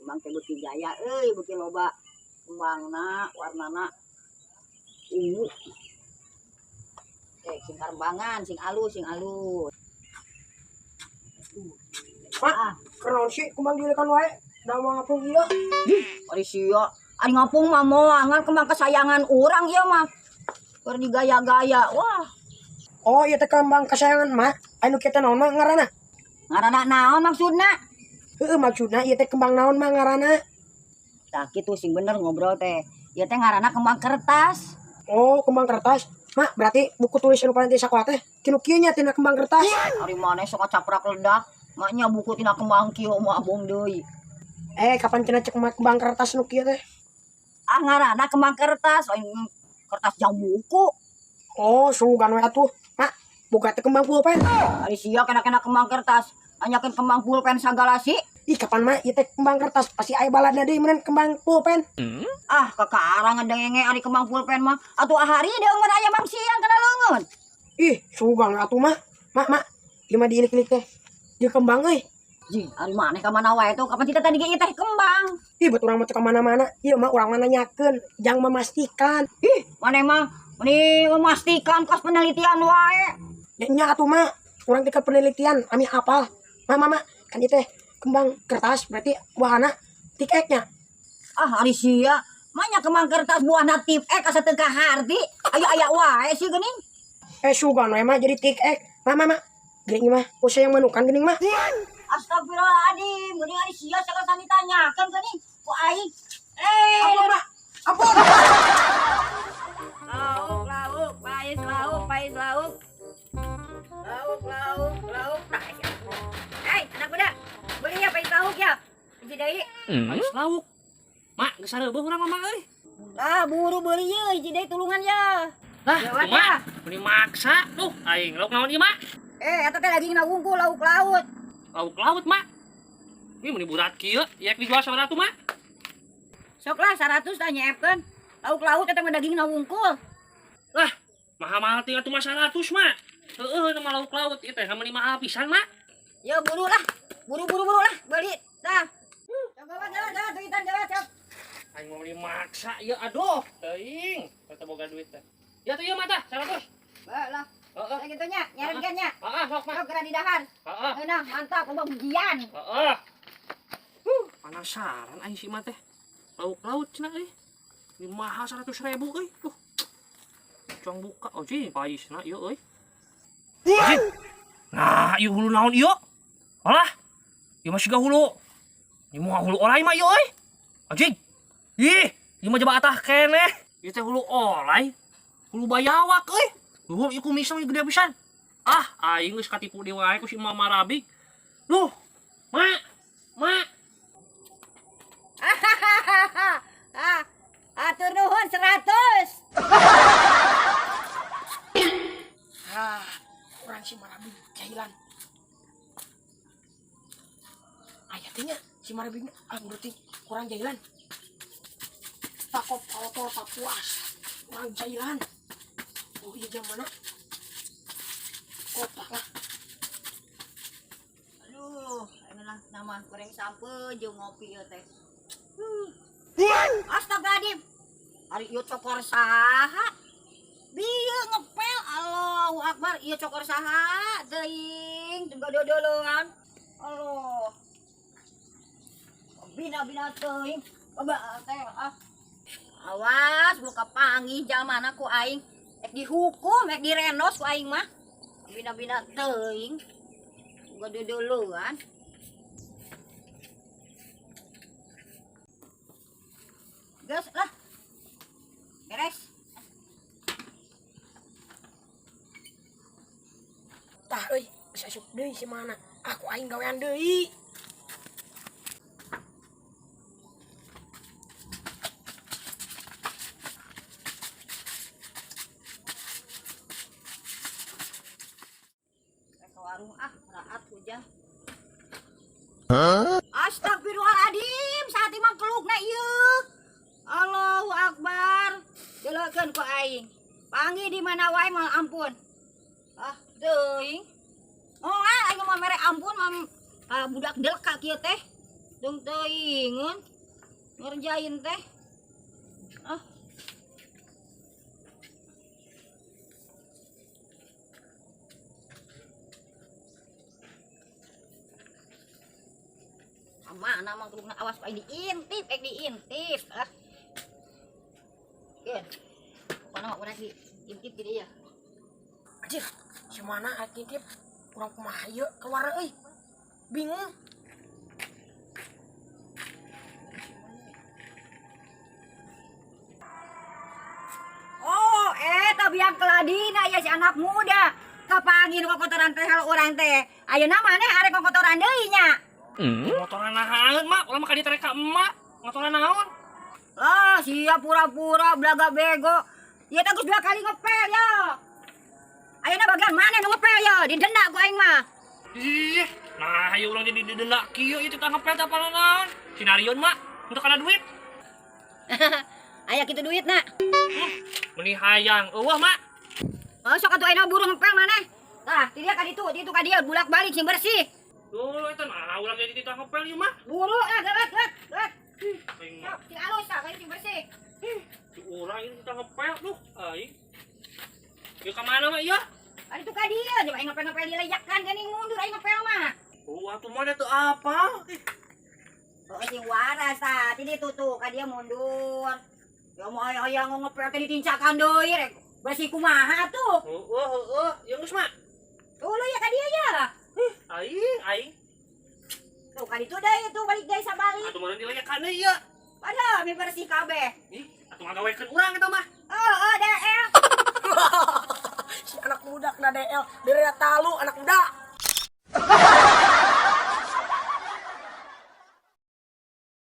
Kembang teh beuki gaya euy, beuki loba kembangna, warnana ungu. Sing karembangan, sing alus, sing alus. Mak, kenaon sih kembang diulekan wae? Da mau ngapung ieu. Ari sia, ari ngapung mah moangan kembang kesayangan urang ieu mah. Keur digaya-gaya, wah. Oh, ieu teh kembang kesayangan mak. Anu kieu teh naon mah ngaranna? Ngaranna naon maksudna? Heueuh, maksudna ieu teh kembang naon mah ngaranna? Tah kitu sing bener ngobrol teh. Ieu teh ngaranna kembang kertas. Oh, kembang kertas. Mak, berarti buku tulis anu paling di sakola teh kinu kieu nya tina kembang kertas. Ari maneh sok caprak ledak, maknya buku tina kembang kieu mah abong deui. Kapan cenah cek kembang kertas nu kieu teh? Ah, ngaranna kembang kertas, lain kertas jang buku. Oh, sugan we atuh. Mak, boga teh kembang pulpen. Ari sia kena-kena kembang kertas, nanyakeun kembang pulpen sagala sih. Ih, kapan mah ieu teh kembang kertas pasti aya baladna deui meureun kembang pulpen. Ah, kakarangan dengenge ari kembang pulpen mah. Atuh ahari deung mah aya mang siang kana leungeun. Ih, sugan we atuh mah. Mak, mak, ieu mah diilik-ilik teh. Ieu kembang euy. Jing, ari maneh ka mana wae tuh? Kapan kita tadi ge ieu teh kembang? Ih, bet urang mah teu ka mana-mana. Ieu mah urang mah nanyakeun, jang memastikan. Ih, maneh mah meni memastikan kos penelitian wae. Ya nya atuh mah, urang teh ke penelitian, ami apal. Mak, mak, mak, kan ieu teh kembang kertas berarti buahna tikeknya. Ah, ari sia, manya kembang kertas buahna tipek asa teu kaharti. Aya aya wae sih geuning. Sugan we mah jadi tikek. Mak, mak, mak. Geuning mah, usah yang menukan geuning mah. Astagfirullahaladzim, geuning ari sia sakali ditanyakeun geuning ku aing. Ampun, Mak. Ampun. Lauk, lauk, pais lauk, pais lauk. Lauk, lauk, lauk. Tah, sia. Hei, anak muda. Beli ya pais lauk ya. Hiji deui. Pais lauk. Mak, geus sareubeung urang mah, Mak euy. Lah, buru beli ye, hiji deui tulungan ya. Lah, Lewat tuh, Mak. ya. Meni maksa tuh aing. Lauk naon ieu, Mak? Eta teh dagingna wungkul lauk laut. Lauk laut, Mak. Ini meni burat kieu, ieu dijual sabaraha tuh, Mak? Sok lah 100 tah nyeepkeun. Lauk laut eta mah dagingna wungkul. Lah, mahal-mahal tinggal tuh mah 100, Mak. Heueuh, nama lauk laut ieu teh meni mahal pisan, Mak. Ya buru lah. Buru-buru buru lah, beli. Tah. Sok bawa jalan, jalan, duitan jalan, sok. Aing mau beli maksa ieu, aduh, teuing. Teu boga duit teh. Ya tuh ieu mah tah, 100. Bae lah. Heeh. Kayak gitu nya, nyarenkeun nya. Heeh, sok, Mak. Sok geura didahar. Heeh. Nah, mantap, loba ujian. Heeh. Penasaran aing si mah teh. Lauk laut cenah euy. Ini mahal 100.000 euy. Duh. Cuang buka oh jing paisna ieu euy. Jing. Nah, ieu hulu naon ieu? Alah. Ieu mah siga hulu. Ieu mah hulu olay mah ieu euy. Anjing. Ih, ieu mah jaba atah keneh. Ieu teh hulu olay. Hulu bayawak euy. Luhur ieu kumisna gede pisan. Ah, aing geus katipu deui wae ku si Mama Rabik. Duh. Mak. Mak. Ah, atur nuhun 100. Ah, urang si Marabi jahilan. Aya teh nya si Marabi ah berarti kurang jahilan. Takop kotor tak puas. Kurang jahilan. Oh iya jam mana? Kotak lah. Aduh, inilah nama goreng sampe jeung ngopi ieu teh. Astagfirullahaladzim. Ari ieu cokor saha? Bieu ngepel, Allahu Akbar, ieu cokor saha? Teuing, teu gadodoleungan. Allah. Bina-bina teuing. Baba teh ah. Awas, buka panggih jalmana ku aing. Ek dihukum, ek direnos ku aing mah. Bina-bina teuing. Gadodoleungan. Gas lah. Beres. Tah euy, geus asup deui si mana? Aku aing gawean deui. Ke warung ah, raat hujan. Huh? Astagfirullahaladzim, saat imang kelukna ieu. Allahu Akbar. Deleukeun ku aing. Panggih di mana wae moal ampun. Ah, teuing. Oh, ah, aing mah mere ampun mah budak delka kieu teh. Dung teuingeun ngerjain teh. Ah. Mana mang tulungna, awas ku aing diintip, ek diintip. Ah. Keun. Pokona mah urang diintip di dieu. Anjir, si mana arek ngintip? Urang kumaha ieu keluar euy. Bingung. Oh, eta biang keladina ya si anak muda. Kapanggih nu kokotoran teh urang teh. Ayeuna maneh arek kokotoran deui nya. Motoran naon, Mak? Urang mah ka dieu ka emak. Motoran naon? Lah, sia pura-pura belaga bego. Ieu teh geus dua kali ngepel ya. Ayeuna bagian maneh nu ngepel ya? Didenda ku aing mah. Ih, nah ayo urang jadi didenda kieu ieu teh ngepel teh apa naon? Sinarion, Mak. Untuk kana duit. Aya kitu duitna. Meni hayang. Eueuh, Mak. Oh, sok atuh ayeuna buru ngepel maneh. Tah, ti dia ka ditu, di ditu ka dieu bulak-balik sing bersih. Tuh, eta nah urang jadi titah ngepel ieu mah. Buru ah, gerak gerak gerak. Aing mah. Sok, sing alus tah, sing bersih. Si urang ini titah ngepel duh, aing. Ieu ka mana, Mak, ieu? Ka ditu ka dieu, coba aing ngepel-ngepel dilejakan geuning mundur aing ngepel mah. Oh, atuh mah teu apa. Ih, Oh, sing waras tah, ti ditu tuh ka dieu mundur. Ya mau aya-aya ngepel teh ditincakan deui rek. Bersih kumaha tuh? Heeh, heeh. Ieu geus, Mak. Tuluy ya ka dieu ya. Aing, aing. Tuh ka ditu deui tuh balik deui sabalik. Atuh meureun dilejakan deui ieu. Padahal mi bersih kabeh. Ih, atuh ngagawekeun urang eta mah. Oh, oh, DL. Si anak muda kena DL dari talu anak.